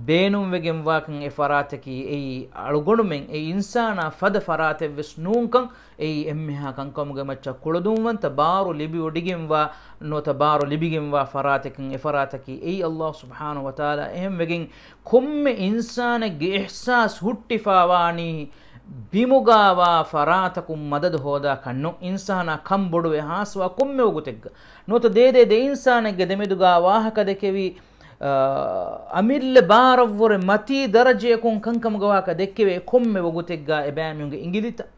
ބޭނުންވެގެންވާކަން. އެ ފަރާތަކީ އެއީ އަޅުގަނޑުމެން އެ އިންސާނާ ފަދަ ފަރާތެއްވެސް ނޫންކަން، އެއީ އެންމެހާ ކަންކަމުގެ މައްޗަށް ކުޅަދުންވަންތަ ބާރު ލިބިވޮޑިގެންވާ ނުވަތަ ބާރު ލިބިގެންވާ ފަރާތެކަން. އެ ފަރާތަކީ އެއީ އައްލާހު ސުބްޙާނަހު ވަތަޢާލާ. އެހެންވެގެން ކޮންމެ އިންސާނެއްގެ އިޙްސާސް ހުއްޓިފާވާނީ ބިމުގާވާ ފަރާތަކުން މަދަދު ހޯދާކަށް ނޫން، އިންސާނާ ކަންބޮޑުވެ ހާސްވާ ކޮންމެ ވަގުތެއްގަ ނުވަތަ ދޭދޭ ދެ އިންސާނެއްގެ ދެމެދުގާ ވާހަކަ ދެކެވި، އަ، އަމިއްލަ ބާރަށްވުރެ މަތީ ދަރަޖަޔަކުން ކަންކަމުގެ ވާހަކަ ދެއްކެވޭ ކޮންމެ ވަގުތެއްގަ އެބައިމީހުންގެ އިނގިލިތައް،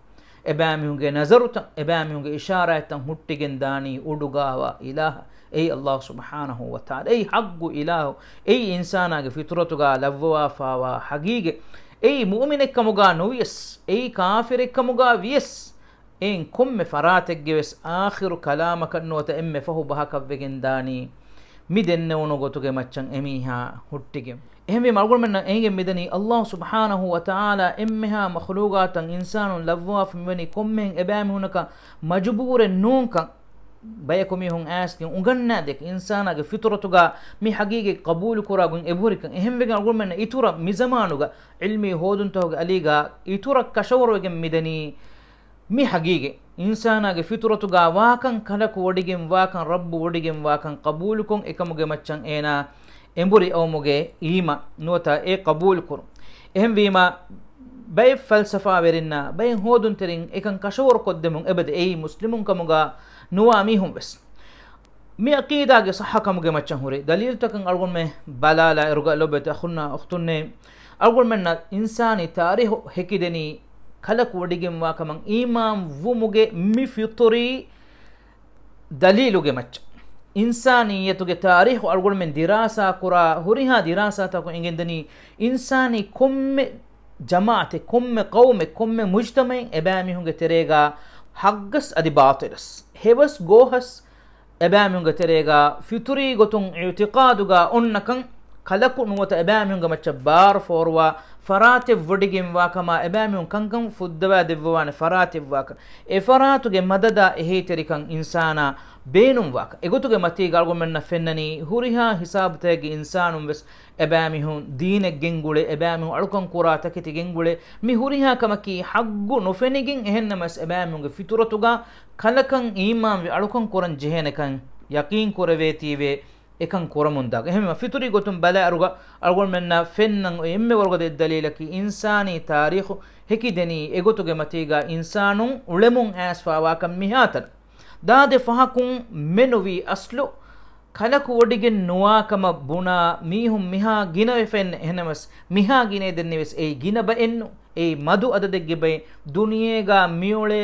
އެބައިމީހުންގެ ނަޒަރުތައް، އެބައިމީހުންގެ އިޝާރާތްތައް ހުއްޓިގެން ދާނީ އުޑުގާވާ އިލާހަށް. އެއީ އައްލާހު ސުބްޙާނަހު ވަތަޢާލާ. އެއީ ޙައްޤު އިލާހު. އެއީ އިންސާނާގެ ފިޠުރަތުގާ ލައްވަވާފާވާ ޙަޤީޤަތް. އެއީ މުއުމިނެއްކަމުގާ ނުވިޔަސް، އެއީ ކާފިރެއްކަމުގާ ވިޔަސް، އެއިން ކޮންމެ ފަރާތެއްގެވެސް އާޚިރު ކަލާމަކަށް ނުވަތަ އެންމެ ފަހު ބަހަކަށްވެގެން ދާނީ މި ދެންނެވުނު ގޮތުގެ މައްޗަށް އެމީހާ ހުއްޓިގެން. އެހެންވީމަ އަޅުގަނޑުމެންނަށް އެނގެން މިދަނީ އައްލާހު ސުބްޙާނަހު ވަތަޢާލާ އެންމެހާ މަޚްލޫޤާތަށް އިންސާނުން ލައްވަވާފަ މިވަނީ ކޮންމެހެން އެބައިމީހުންނަކަށް މަޖުބޫރެއް ނޫންކަން. ބަޔަކު މީހުން އައިސްގެން އުނގަންނާދޭކަށް އިންސާނާގެ ފިޠުރަތުގާ މި ޙަޤީޤަތް ޤަބޫލުކުރާ ގޮތް އެބަހުރިކަން. އެހެންވެގެން އަޅުގަނޑުމެންނަށް އިތުރަށް މިޒަމާނުގަ ޢިލްމީ ހޯދުންތަކުގެ އަލީގާ އިތުރަށް ކަށަވަރުވެގެން މިދަނީ މި ޙަޤީޤަތް. އިންސާނާގެ ފިޠުރަތުގާ ވާކަން، ކަލަކު ވޮޑިގެން ވާކަން، ރައްބު ވޮޑިގެން ވާކަން ޤަބޫލުކޮށް، އެކަމުގެ މައްޗަށް އޭނާ އެނބުރި އައުމުގެ އީމާން ނުވަތަ އެ ޤަބޫލުކުރުން. އެހެންވީމާ، ބައެއް ފަލްސަފާވެރިންނާ ބައެއް ހޯދުންތެރިން އެކަން ކަށަވަރުކޮށްދެމުން އެބަދޭ. އެއީ މުސްލިމުން ކަމުގާ ނުވާ މީހުން ވެސް. މި ޢަޤީދާގެ ޞައްޙަކަމުގެ މައްޗަށް ހުރި ދަލީލުތަކަށް އަޅުގަނޑުމެން ބަލާލާ އިރުގަ ލޮބުވެތި އަޚުންނާ އުޚްތުންނޭ، އަޅުގަނޑުމެންނަށް އިންސާނީ ތާރީޚު ހެކިދެނީ ކަލަކު ވޮޑިގެންވާ ކަމަށް އީމާން ވުމުގެ މި ފިޠުރީ ދަލީލުގެ މައްޗަށް. އިންސާނިއްޔަތުގެ ތާރީޚު އަޅުގަނޑުމެން ދިރާސާ ކުރާ ހުރިހާ ދިރާސާތަކުން އެނގެންދަނީ، އިންސާނީ ކޮންމެ ޖަމާޢަތެއް، ކޮންމެ ޤައުމެއް، ކޮންމެ މުޖްތަމަޢެއް އެބައިމީހުންގެ ތެރޭގާ ޙައްޤަސް އަދި ބާޠިލަސް، ހެވަސް ގޯހަސް އެބައިމީހުންގެ ތެރޭގާ ފިޠުރީ ގޮތުން އިޢުތިޤާދުގާ އޮންނަކަން ކަލަކު ނުވަތަ އެބައިމީހުންގެ މައްޗަށް ބާރު ފޯރުވާ ފަރާތެއް ވޮޑިގެންވާކަމާ އެބައިމީހުން ކަންކަން ފުއްދަވާ ދެއްވަވާނެ ފަރާތެއްވާކަން. އެފަރާތުގެ މަދަދާ އެހީތެރިކަން އިންސާނާ ބޭނުންވާކަން. އެގޮތުގެ މަތީގަ އަޅުގަނޑުމެންނަށް ފެންނަނީ ހުރިހާ ހިސާބުތަކެއްގެ އިންސާނުން ވެސް އެބައިމީހުން ދީނެއް ގެންގުޅޭ، އެބައިމީހުން އަޅުކަން ކުރާ ތަކެތި ގެންގުޅޭ. މި ހުރިހާ ކަމަކީ ޙައްގު ނުފެނިގެން އެހެންނަމަވެސް އެބައިމީހުންގެ ފިޠުރަތުގަ ކަލަކަން އީމާންވެ އަޅުކަން ކުރަން ޖެހޭނެކަން ޔަޤީން ކުރެވޭތީވެ އެކަން ކުރަމުންދާ. އެހެންވީމަ ފިޠުރީ ގޮތުން ބަލާއިރުގަ އަޅުގަނޑުމެންނަށް ފެންނަން އޮތް އެންމެ ވަރުގަދަ ދަލީލަކީ އިންސާނީ ތާރީޚު ހެކިދެނީ އެގޮތުގެ މަތީގަ އިންސާނުން އުޅެމުން އައިސްފާވާކަން މިހާތަނަށް. ދާދެ ފަހަކުން މެނުވީ އަސްލު ކަލަކު ވޮޑިގެން ނުވާކަމަށް ބުނާ މީހުން މިހާ ގިނަވެފައެއްނެ. އެހެނަމަސް މިހާ ގިނައެއް ދެންނެވިޔަސް އެއީ ގިނަ ބައެއްނު. އެއީ މަދު އަދަދެއްގެ ބައެއް. ދުނިޔޭގަ މިއުޅޭ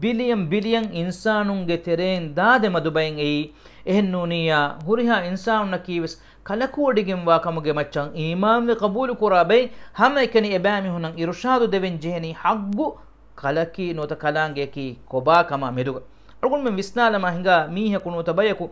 ބިލިޔަން ބިލިޔަން އިންސާނުންގެ ތެރެއިން ދާދެ މަދު ބައެއް އެއީ. އެހެންނޫނިއްޔާ ހުރިހާ އިންސާނުންނަކީވެސް ކަލަކުވޮޑިގެންވާ ކަމުގެ މައްޗަށް އީމާންވެ ޤަބޫލުކުރާ ބައެއް ހަމައެކަނި އެބައިމީހުންނަށް އިރުޝާދު ދެވެން ޖެހެނީ ޙައްގު ކަލަކީ ނުވަތަ ކަލާނގެއަކީ ކޮބާ ކަމާ މެދުގަ. އަޅުގަނޑުމެން ވިސްނާލަމާ ހިނގާ މީހަކު ނުވަތަ ބަޔަކު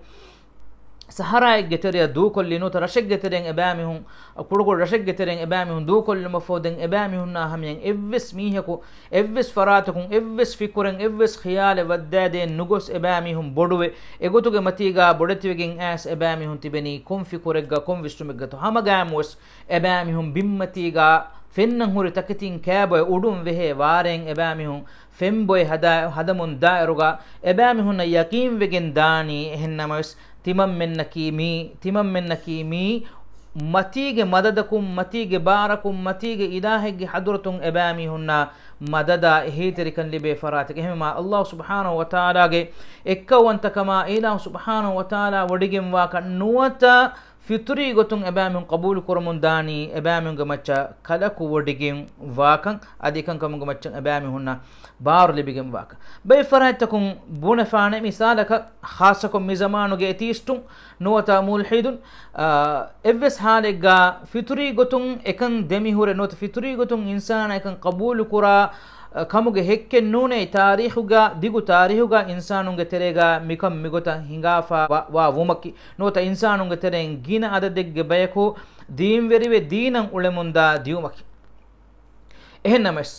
ސަހަރާއެއްގެ ތެރެއަށް ދޫކޮށްލި ނުވަތަ ރަށެއްގެ ތެރެއިން އެބައިމީހުން، ކުޑަކުޑަ ރަށެއްގެ ތެރެއިން އެބައިމީހުން ދޫކޮށްލުމަށްފަހު ދެން އެބައިމީހުންނާ ހަމަޔަށް އެއްވެސް މީހަކު އެއްވެސް ފަރާތަކުން އެއްވެސް ފިކުރެއް އެއްވެސް ޚިޔާލެއް ވައްދާދޭން ނުގޮސް އެބައިމީހުން ބޮޑުވެ އެގޮތުގެ މަތީގަ ބޮޑެތިވެގެން އައިސް އެބައިމީހުން ތިބެނީ ކޮން ފިކުރެއްގަ ކޮން ވިސްނުމެއްގަތޯ. ހަމަގައިމުވެސް އެބައިމީހުން ބިންމަތީގަ ފެންނަން ހުރި ތަކެތިން ކައިބޮއެ އުޑުން ވެހޭ ވާރޭން އެބައިމީހުން ފެންބޮއެ ހަދާ، ހަދަމުން ދާއިރުގަ އެބައިމީހުންނަށް ޔަޤީންވެގެން ދާނީ. އެހެންނަމަވެސް ތިމަންމެންނަކީ މީ، ތިމަންމެންނަކީ މީ މަތީގެ މަދަދަކުން، މަތީގެ ބާރަކުން، މަތީގެ އިލާހެއްގެ ޙަޟްރަތުން އެބައިމީހުންނާ މަދަދާ އެހީތެރިކަން ލިބޭ ފަރާތެއް. އެހެންވީމާ ﷲ ސުބްޙާނަހޫ ވަތަޢާލާގެ އެއްކައުވަންތަކަމާ، އިލާހު ސުބްޙާނަހޫ ވަތަޢާލާ ވޮޑިގެންވާކަން ނުވަތަ ފިޠުރީ ގޮތުން އެބައިމީހުން ޤަބޫލު ކުރަމުން ދާނީ، އެބައިމީހުންގެ މައްޗަށް ކަލަކު ވޮޑިގެން ވާކަން، އަދި އެކަންކަމުގެ މައްޗަށް އެބައިމީހުންނަށް ބާރު ލިބިގެން ވާކަން. ބައެއް ފަރާތްތަކުން ބުނެފާނެ، މިސާލަކަށް، ޚާއްޞަކޮށް މި ޒަމާނުގެ އެތީސްޓުން ނުވަތަ މުލްޙިދުން، އާ، އެއްވެސް ޙާލެއްގަ ފިޠުރީ ގޮތުން އެކަން ދެމިހުރެ ނުވަތަ ފިޠުރީ ގޮތުން އިންސާނާ އެކަން ޤަބޫލު ކުރާ، އަ، ކަމުގެ ހެއްކެއް ނޫނޭ. ތާރީޚުގަ، ދިގު ތާރީޚުގަ އިންސާނުންގެ ތެރޭގަ މިކަން މިގޮތަށް ހިނގާފަ ވާ، ވާ ވުމަކީ، ނުވަތަ އިންސާނުންގެ ތެރެއިން ގިނަ އަދަދެއްގެ ބަޔަކު ދީންވެރިވެ ދީނަށް އުޅެމުންދާ ދިއުމަކީ. އެހެންނަމަވެސް،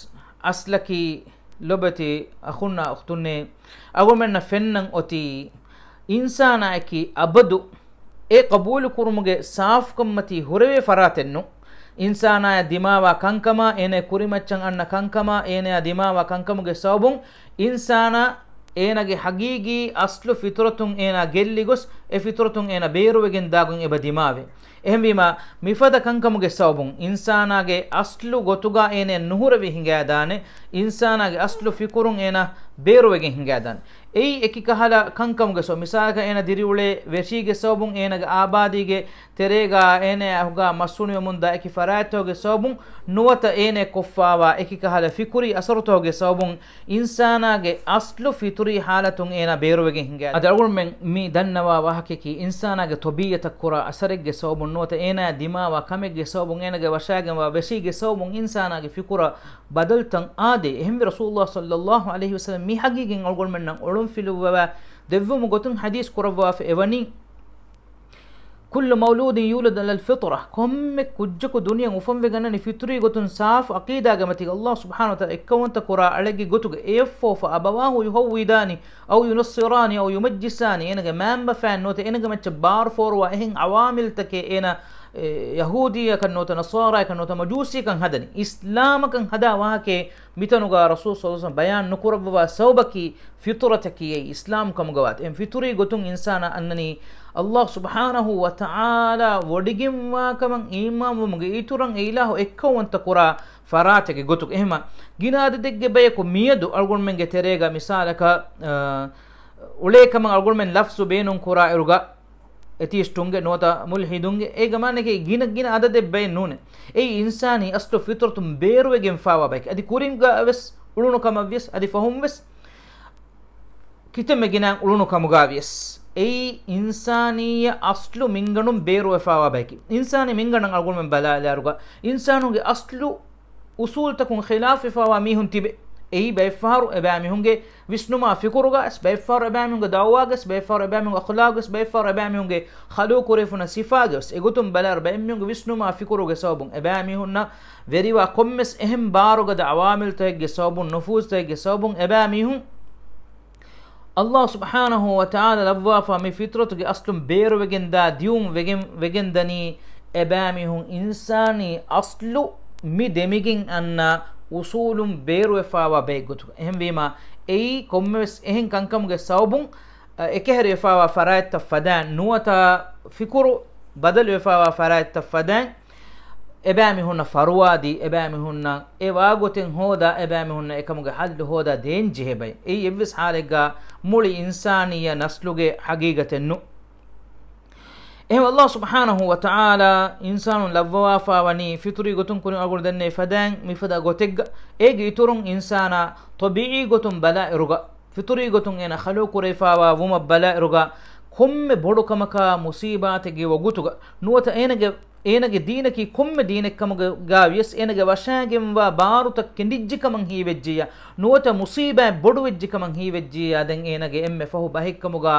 އަސްލަކީ ލޮބެތި އަޚުންނާ އުޚްތުންނޭ، އަޅުގަނޑުމެންނަށް ފެންނަން އޮތީ، އިންސާނާއަކީ އަބަދު އެ ޤަބޫލު ކުރުމުގެ ސާފުކަންމަތީ ހުރެވޭ ފަރާތެއްނު. އިންސާނާޔަށް ދިމާވާ ކަންކަމާ، އޭނަ ކުރިމައްޗަށް އަންނަ ކަންކަމާ، އޭނަޔާ ދިމާވާ ކަންކަމުގެ ސަބަބުން އިންސާނާ އޭނަގެ ޙަޤީޤީ އަސްލު ފިޠުރަތުން އޭނާ ގެއްލިގޮސް، އެ ފިޠުރަތުން އޭނަ ބޭރުވެގެން ދާގޮތް އެބަ ދިމާވޭ. އެހެންވީމާ، މިފަދަ ކަންކަމުގެ ސަބަބުން އިންސާނާގެ އަސްލު ގޮތުގަ އޭނަ ނުހުރެވި ހިނގާދާނެ، އިންސާނާގެ އަސްލު ފިކުރުން އޭނަ ބޭރުވެގެން ހިނގާދާނެ. އެއީ އެކި ކަހަލަ ކަންކަމުގެ ސަބަބު. މިސާލަކަށް އޭނަ ދިރިއުޅޭ ވެށީގެ ސަބަބުން، އޭނަގެ އާބާދީގެ ތެރޭގަ އޭނަ އަހުގަ މަސްހުނިވެމުންދާ އެކި ފަރާތްތަކުގެ ސަބަބުން ނުވަތަ އޭނަ ކޮށްފާވާ އެކި ކަހަލަ ފިކުރީ އަސަރުތަކުގެ ސަބަބުން އިންސާނާގެ އަސްލު ފިޠުރީ ޙާލަތުން އޭނާ ބޭރުވެގެން ހިނގާ. އަދި އަޅުގަނޑުމެން މި ދަންނަވާ ވާހަކަޔަކީ އިންސާނާގެ ޠަބީޢަތަށް ކުރާ އަސަރެއްގެ ސަބަބުން ނުވަތަ އޭނާ ދިމާވާ ކަމެއްގެ ސަބަބުން އޭނާގެ ވަށާގެންވާ ވެށީގެ ސަބަބުން އިންސާނާގެ ފިކުރަށް ބަދަލުތައް އާދޭ. އެހެންވެ ރަސޫލުﷲ ޞައްލަﷲ ޢަލައިހި ވަސައްލަމް މި ޙަޤީޤަތް އަޅުގަނޑުމެންނަށް އޮޅުންފިލުއްވަވާ ދެއްވުމުގެ ގޮތުން ޙަދީޘް ކުރައްވާފަ އެވަނީ، كل مولود يولد على الفطرة، ކޮންމެ ކުއްޖަކު ދުނިޔެއަށް އުފަންވެގަންނަނީ ފިޠުރީ ގޮތުން ސާފު ޢަޤީދާގެ މަތީގަ. ﷲ ސުބްޙާނަހޫ ވަތަޢާލާ އެއްކައުވަންތަ ކުރާ އަޅެއްގެ ގޮތުގަ. އެޔަށްފަހު، فأبواه يهودانه أو ينصرانه أو يمجسانه، އޭނަގެ މައިންބަފައިން ނުވަތަ އޭނަގެ މައްޗަށް ބާރު ފޯރުވާ އެހެން ޢަވާމިލްތަކެއް އޭނަ، އެ، ޔަހޫދީއަކަށް ނުވަތަ ނަޞާރާއަކަށް ނުވަތަ މަޖޫސީއަކަށް ހަދަނީ. އިސްލާމަކަށް ހަދާ ވާހަކައެއް މިތަނުގަ ރަސޫލު ޞައްލަﷲ ޢަލައިހި ވަސައްލަމް ބަޔާން ނުކުރައްވަވާ ސަބަބަކީ ފިޠުރަތަކީ އެއީ އިސްލާމް ކަމުގަވާތީ. އެހެން ފިޠުރީ ގޮތުން އިންސާނާ އަންނަނީ ﷲ ސުބްޙާނަހޫ ވަތަޢާލާ ވޮޑިގެންވާ ކަމަށް އީމާންވުމުގެ އިތުރަށް އެ އިލާހު އެއްކައުވަންތަ ކުރާ ފަރާތެއްގެ ގޮތުގަ. އެހެންމަ ގިނަ އަދަދެއްގެ ބަޔަކު މިއަދު އަޅުގަނޑުމެންގެ ތެރޭގަ މިސާލަކަށް، އަ، އުޅޭ ކަމަށް އަޅުގަނޑުމެން ލަފްޒު ބޭނުން ކުރާ އިރުގަ، އެތީސްޓުންގެ ނުވަތަ މުލްޙިދުންގެ، އޭގެ މާނައަކީ ގިނަ ގިނަ އަދަދެއް ބައެއް ނޫނޭ. އެއީ އިންސާނީ އަސްލު ފިޠުރަތުން ބޭރުވެގެންފާވާ ބަޔަކީ. އަދި ކުރިންގަ ވެސް އުޅުނު ކަމަށް ވިޔަސް، އަދި ފަހުން ވެސް ކިތަންމެ ގިނަ އުޅުނު ކަމުގަ ވިޔަސް، އެއީ އިންސާނީ އަސްލު މިންގަނޑުން ބޭރުވެފާވާ ބަޔަކީ. އިންސާނީ މިންގަނޑަށް އަޅުގަނޑުމެން ބަލާލާއިރުގަ، އިންސާނުންގެ އަސްލު އުސޫލްތަކުން ޚިލާފްވެފާވާ މީހުން ތިބޭ. އެއީ ބައެއްފަހަރު އެބައިމީހުންގެ ވިސްނުމާ ފިކުރުގައިވެސް، ބައެއްފަހަރު އެބައިމީހުންގެ ދައުވާގައިވެސް، ބައެއްފަހަރު އެބައިމީހުންގެ އަޚްލާގައިވެސް، ބައެއްފަހަރު އެބައިމީހުންގެ ޚަލުޤު ކުރެވިފަ ހުންނަ ސިފާގައިވެސް އެގޮތުން ބަލާއިރު ބައެއްމީހުންގެ ވިސްނުމާ ފިކުރުގެ ސަބަބުން އެބައިމީހުންނަށް ވެރިވާ ކޮންމެސް އެހެން ބާރުގަދަ ޢަވާމިލްތަކެއްގެ ސަބަބުން، ނުފޫޒުތަކެއްގެ ސަބަބުން އެބައިމީހުން ﷲ ސުބްޙާނަހޫ ވަތަޢާލާ ލައްވާފާ މި ފިޠުރަތުގެ އަސްލުން ބޭރުވެގެންދާ ދިއުން ވެގެން، ވެގެންދަނީ އެބައިމީހުން އިންސާނީ އަސްލު މި ދެމިގެން އަންނަ އުޞޫލުން ބޭރުވެފާވާ ބައެއްގޮތުގަ. އެހެންވީމާ، އެއީ ކޮންމެވެސް އެހެން ކަންކަމުގެ ސަބަބުން، އަ، އެކަހެރިވެފާވާ ފަރާތްތައް ފަދައިން ނުވަތަ ފިކުރު ބަދަލުވެފާވާ ފަރާތްތައް ފަދައިން އެބައިމީހުންނަށް ފަރުވާދީ، އެބައިމީހުންނަށް އެ ވާގޮތެއް ހޯދާ، އެބައިމީހުންނަށް އެކަމުގެ ޙައްލު ހޯދާ ދޭން ޖެހޭ ބައެއް. އެއީ އެއްވެސް ޙާލެއްގަ މުޅި އިންސާނިއްޔަ ނަސްލުގެ ޙަޤީޤަތެއް ނޫން. އެހެން ﷲ ސުބްޙާނަހޫ ވަތަޢާލާ އިންސާނުން ލައްވަވާފާ ވަނީ ފިޠުރީ ގޮތުން ކުރިން އަޅުގަނޑު ދެންނެވި ފަދައިން މިފަދަ ގޮތެއްގަ، އޭގެ އިތުރުން އިންސާނާ ޠަބީޢީ ގޮތުން ބަލާއިރުގަ، ފިޠުރީ ގޮތުން އޭނަ ޚަލްޤު ކުރެވިފާވާ ވުމަށް ބަލާއިރުގަ، ކޮންމެ ބޮޑު ކަމަކާ މުޞީބާތެއްގެ ވަގުތުގަ ނުވަތަ އޭނަގެ، އޭނަގެ ދީނަކީ ކޮންމެ ދީނެއްކަމުގަ ވިޔަސް އޭނަގެ ވަށާގެންވާ ބާރުތައް ކެނޑިއްޖެކަމަށް ހީވެއްޖިއްޔާ، ނުވަތަ މުޞީބާތް ބޮޑުވެއްޖެކަމަށް ހީވެއްޖިއްޔާ، ދެން އޭނަގެ އެންމެ ފަހު ބަހެއްކަމުގަ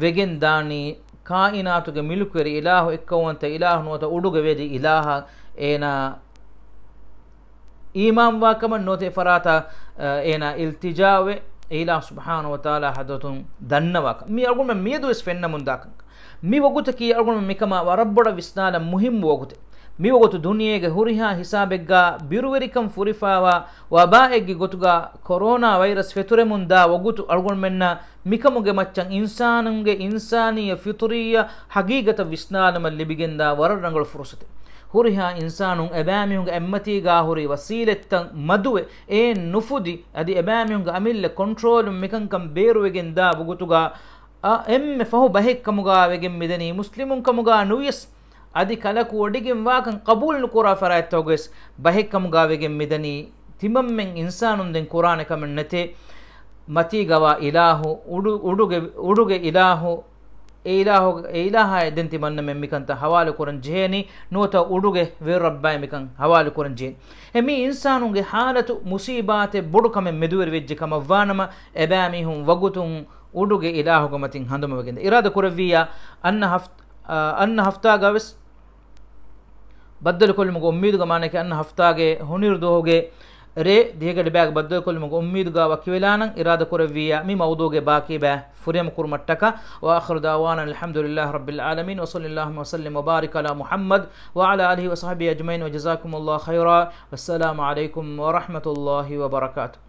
ވެގެން ދާނީ ކާއިނާތުގެ މިލުކުވެރި އިލާހު، އެއްކައުވަންތަ އިލާހު ނުވަތަ އުޑުގެ ވެރި އިލާހަށް އޭނާ އީމާންވާކަމަށް ނުވަތަ އެފަރާތަށް، އަ، އޭނާ އިލްތިޖާވެ، އެ އިލާހު ސުބްޙާނަހޫ ވަތަޢާލާ ޙަޟްރަތުން ދަންނަވާކަމަށް. މީ އަޅުގަނޑުމެން މިއަދުވެސް ފެންނަމުންދާކަން. މި ވަގުތަކީ އަޅުގަނޑުމެން މިކަމާ ވަރަށް ބޮޑަށް ވިސްނާލަން މުހިއްމު ވަގުތެއް. މިވަގުތު ދުނިޔޭގެ ހުރިހާ ހިސާބެއްގަ ބިރުވެރިކަން ފުރިފާވާ ވަބާއެއްގެ ގޮތުގަ ކޮރޯނާ ވައިރަސް ފެތުރެމުންދާ ވަގުތު އަޅުގަނޑުމެންނަށް މިކަމުގެ މައްޗަށް އިންސާނުންގެ އިންސާނިއްޔަ ފިޠުރިއްޔަ ޙަޤީޤަތަށް ވިސްނާލުމަށް ލިބިގެންދާ ވަރަށް ރަނގަޅު ފުރުޞަތެއް. ހުރިހާ އިންސާނުން އެބައިމީހުންގެ އެއްމަތީގާ ހުރި ވަސީލަތްތައް މަދުވެ، އެއިން ނުފުދި، އަދި އެބައިމީހުންގެ އަމިއްލަ ކޮންޓްރޯލުން މިކަންކަން ބޭރުވެގެންދާ ވަގުތުގަ، އަ، އެންމެ ފަހު ބަހެއްކަމުގާ ވެގެން މިދަނީ މުސްލިމުން ކަމުގާ ނުވިޔަސް، އަދި ކަލަކު ވޮޑިގެންވާކަން ޤަބޫލު ނުކުރާ ފަރާތްތަކުގަވެސް ބަހެއްކަމުގާ ވެގެން މިދަނީ. ތިމަންމެން އިންސާނުން ދެން ކުރާނެ ކަމެއް ނެތޭ. މަތީގަވާ އިލާހު، އުޑު، އުޑުގެ، އުޑުގެ އިލާހު، އެ އިލާހު، އެ އިލާހާއި ދެން ތިމަންނަމެން މިކަންތައް ހަވާލު ކުރަން ޖެހޭނީ، ނުވަތަ އުޑުގެ ވެރި ރައްބާއި މިކަން ހަވާލު ކުރަން ޖެހޭނީ. އެ މީ އިންސާނުންގެ ޙާލަތު މުޞީބާތެއް ބޮޑު ކަމެއް މެދުވެރި ވެއްޖެ ކަމަށްވާނަމަ، އެބައިމީހުން ވަގުތުން އުޑުގެ އިލާހުގެ މަތިން ހަނދުމަވެގެންދޭ. އިރާދަ ކުރެއްވިއްޔާ، އަންނަ ހަފް-، އަ، އަންނަ ހަފްތާގަވެސް ބައްދަލުކޮށްލުމުގެ އުއްމީދުގަ، މާނައަކީ އަންނަ ހަފްތާގެ ހޮނިރު ދުވަހުގެ ރޭ ދިހަގަޑި ބައިގަ ބައްދަލުކޮށްލުމުގެ އުއްމީދުގަ ވަކިވެލާނަން. އިރާދަ ކުރެއްވިއްޔާ، މި މައުޟޫގެ ބާކީ ބައި ފުރިހަމަ ކުރުމަށްޓަކާ. وآخر دعوانا الحمد لله رب العالمين، وصل اللهم وسلم وبارك على محمد وعلى آله وصحبه أجمعين، وجزاكم الله خيرا، والسلام عليكم ورحمة الله وبركاته.